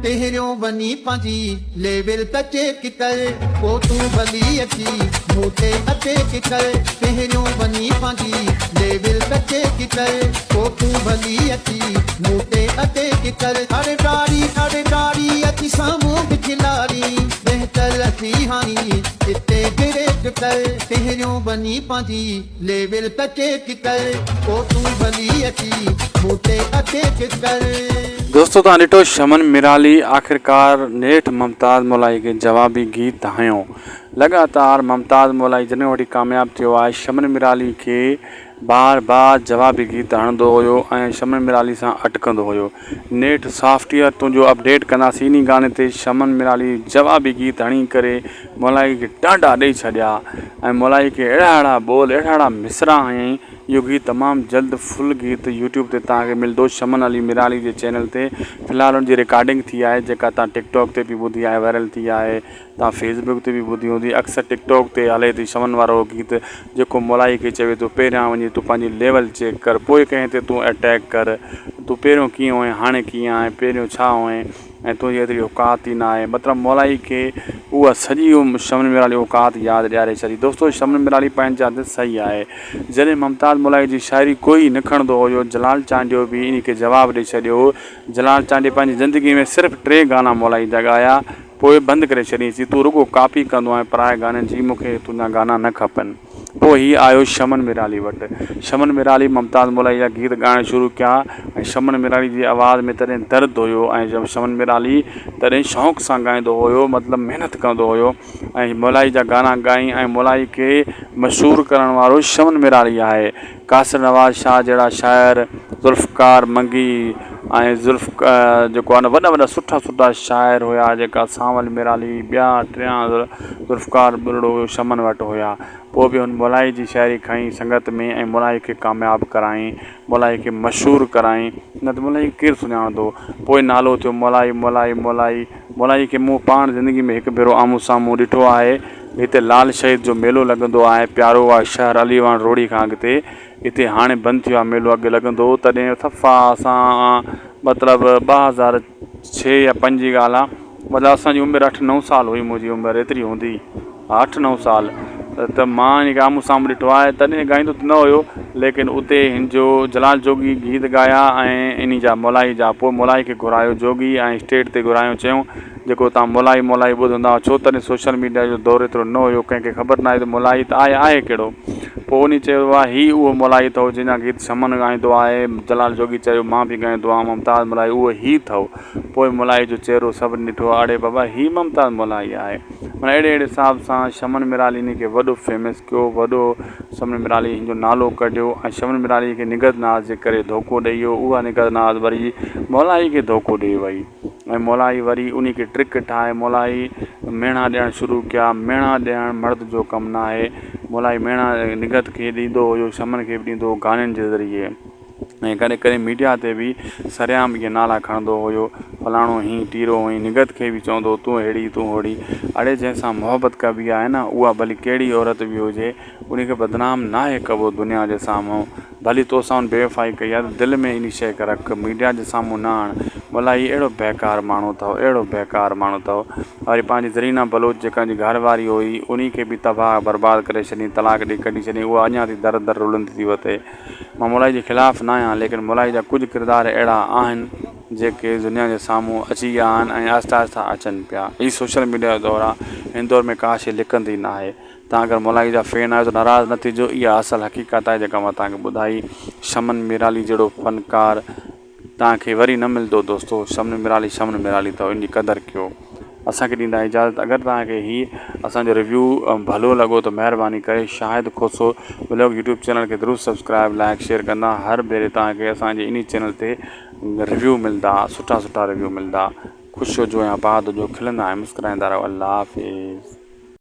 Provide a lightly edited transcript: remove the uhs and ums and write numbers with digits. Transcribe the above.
پهريون وڃي پنهنجي ليول ته چيڪ ڪر پو تون ڀلي اچي مون تي اٽيڪ ڪر پهريون وڃي پنهنجي ليول ته چيڪ ڪر پو تون ڀلي اچي مون تي اٽيڪ ڪر اڙي ڊاڙي اڙي ڊاڙي اچي سامهون به کلاڙي بهتر اٿي هاڻي اتي بريڪ ڪر پهريون وڃي پنهنجي ليول ته چيڪ ڪر پو تون ڀلي اچي مون تي اٽيڪ ڪر. دوستو توهان ڏٺو شمن ميرالي آخرڪار نيٺ ممتاز مولائي کي جوابي گيت هنيو لڳاتار ممتاز مولائي جڏهن وٺي ڪامياب ٿيو آهي شمن ميرالي کي بار بار جوابي گيت هڻندو هيو ۽ شمن ميرالي سان اٽڪندو هيو نيٺ سافٽويئر تنهنجو اپڊيٽ ڪنداسين انهي گاني تي شمن ميرالي جوابي گيت هڻي ڪري مولائي کي ٽانڊا ڏئي ڇڏيا ۽ مولائي کي اهڙا اهڙا ٻول اهڙا اهڙا مصرع هنيائين اهو گيت تمام جلد فل گيت يوٽيوب تي توهان کي ملندو شمن علي ميرالي جي چينل تي في الحال ان جي رڪارڊنگ ٿي آهي جيڪا توهان ٽڪ ٽاڪ تي به ٻڌي آهي وائرل ٿي آهي توهان فيس بڪ تي به ٻڌي هوندي اڪثر ٽڪ ٽاڪ تي هلي ٿي شمن وارو گيت جيڪو مولائي کي چوي ٿو پهريان وڃي تون پنهنجي ليول چيڪ ڪر پوء ڪنهن تي تون اٽيڪ ڪر تون پهريون ڪيئن هئين هاڻي ڪيئن آهين پهريون ڇا هئين ۽ تنهنجي ايتري اوقات ئي ناهي مطلب مولائي کي اها سڄي شمن ميرالي اوقات ياد ڏياري ڇڏي دوستو شمن ميرالي پنهنجي جاء تي صحيح آهي جڏهن ممتاز مولائي جي شاعري ڪوئي نه کڻندو هيو جلال چانڊيو به انهي کي جواب ڏئي ڇڏيو هو جلال چانڊيي پنهنجي زندگي ۾ صرف ٽي گانا مولائي جا ڳايا پوء بند ڪري ڇڏيائين چي تون رڳو ڪاپي ڪندو آهين پرائي گانن جي مون کي تنهنجا گانا نه کپن. پوء هي آيو شمن ميرالي وٽ. شمن ميرالي ممتاز مولائي جا گيت ڳائڻ شروع ڪيا ۽ شمن ميرالي جي آواز ۾ تڏهن درد هيو ۽ شمن ميرالي تڏهن شوق سان ڳائيندو هيو مطلب محنت ڪندو هيو ۽ مولائي جا گانا ڳائي ۽ مولائي کي مشهور ڪرڻ وارو شمن ميرالي آهي. قاصر نواز شاهه جهڙا شاعر، ذوالفقار منگي ۽ ذوالف جيڪو آهي نه وڏا وڏا سٺا سٺا شاعر هيا جيڪا سانول ميرالي ٻيا ٽيان ذوالفقار ٻرڙو شمن وٽ هيا پوء به هن مولائي جي شاعري کنئي سنگت ۾ ۽ مولائي کي ڪامياب ڪرائين مولائي کي مشهور ڪرائين نه ته مولائي کي ڪير سڃاڻندو پوء نالو ٿيو مولائي مولائي مولائي مولائي کي مون پاڻ زندگي ۾ هڪ ڀيرو آمهون سامهون ڏٺو آهي هتي لال شهيد جو ميلو لڳندو آهي پيارو آهي شهر علي واڻ روهڙي کان اڳتي هتي هاڻي بند ٿيو آهي ميلو اڳي لڳندو هو تڏهن صفا اسان مطلب 2006 يا پنج جي ڳالهه آهي مطلب اسان جي عمر اٺ نو سال هئي منهنجي عمر ايتري هوندي ها اٺ نو سال ته مان هن کي آمهون سامهون ڏٺو آهي تڏهن ڳائيندو ته نه هيو ليڪن اتي هن جو جلال جوڳي گيت ڳايا ۽ انهي جا مولائي جا پوء مولائي کي گهرايو جوڳي ۽ اسٽيج تي گهرايو چيائون جيڪو توهان مولائي مولائي ٻڌندا هئا ڇو تڏهن سوشل ميڊيا جو دور ايترو نه هيو ڪنهن کي خبر ناهي ته مولائي ته آهي آهي ڪهڙو پوء انهي چيو واهه هي اهو مولائي اٿئو جنهن جا گيت شمن ڳائيندو آهي جلال جوڳي چيو مان به ڳائيندو آهيان ممتاز مولائي اهو هي اٿئو پوء مولائي جو چهرو سڀني ڏٺو اڙي بابا هي ممتاز مولائي آهي. معنيٰ اهڙي اهڙي حساب سان شمن ميرالي هن کي وڏو فيمس ڪيو وڏو شمن ميرالي هن جو نالو ڪڍيو ۽ شمن ميرالي کي نگهت ناز جي ڪري ڌوڪو ڏئي ويو اها نگهت ناز وري مولائي کي ڌوڪو ڏئي وئي ۽ مولائي وري انهي کي ٽرڪ ٺاهي مولائي ميڻا ڏيڻ شروع ڪيا ميڻا ڏيڻ مرد جو ڪم ناهي مولائي ميڻا نگهت کي ڏيندو هيو شمن کي به ڏيندو هو گانن جي ذريعي. ۽ ڪڏهن ڪڏهن ميڊيا تي به سرعام اهي نالا کڻندو هيو، فلاڻو هين ٽيرو هين، نگهت کي به چوندو هو تون ههڙي تون هوڙي، اڙي جنهن سان محبت ڪبي آهي نه اها ڀلي ڪهڙي عورت به هجي انهي کي بدنام ناهي ڪبو دنيا جي سامهون، ڀلي توسان ان بيوفائي ڪئي آهي ته دل ۾ انهي شيء کي رک ميڊيا جي سامهون نه آڻ، ملا هي اهڙو بيڪار ماڻهو اٿئو اهڙو بيڪار ماڻهو اٿئو، وري پنهنجي زرينا بلوچ جيڪا ان جي گهر واري هئي انهي کي به تباهه برباد ڪري ڇڏيائين طلاق ڏئي ڪڍي ڇڏيائين اها اڃان تائين در در رلندي ٿي وتي. مان مولائي جي خلاف ناهيان ليڪن مولائي جا ڪجهه ڪردار اهڙا آهن جيڪي دنيا جي سامهون اچي ويا آهن ۽ آهستي آهستي اچن پيا هي سوشل ميڊيا جو دور آهي هن دور ۾ ڪا شي لڪندي ناهي توهان اگر مولائي جا فين آهيو ته ناراض نه ٿجو اها اصل حقيقت آهي جيڪا مان توهان کي ٻڌائي شمن ميرالي جهڙو فنڪار توهان کي وري نه ملندو دوستو شمن ميرالي شمن ميرالي اٿو ان جي قدر ڪيو اسان کي ڏيندا اجازت اگر توهان کي هي اسان جو ريويو ڀلو لڳو ته مهرباني ڪري Shahid Khoso vlog YouTube channel کي ضرور سبسڪرائب لائڪ شيئر ڪندا هر ڀيري توهان کي اسان جي انهي چينل تي ريويو ملدا سٺا سٺا ريويو ملدا خوش هجو ۽ آباد هجو کلندا ۽ مسڪرائيندا رهو الله حافظ.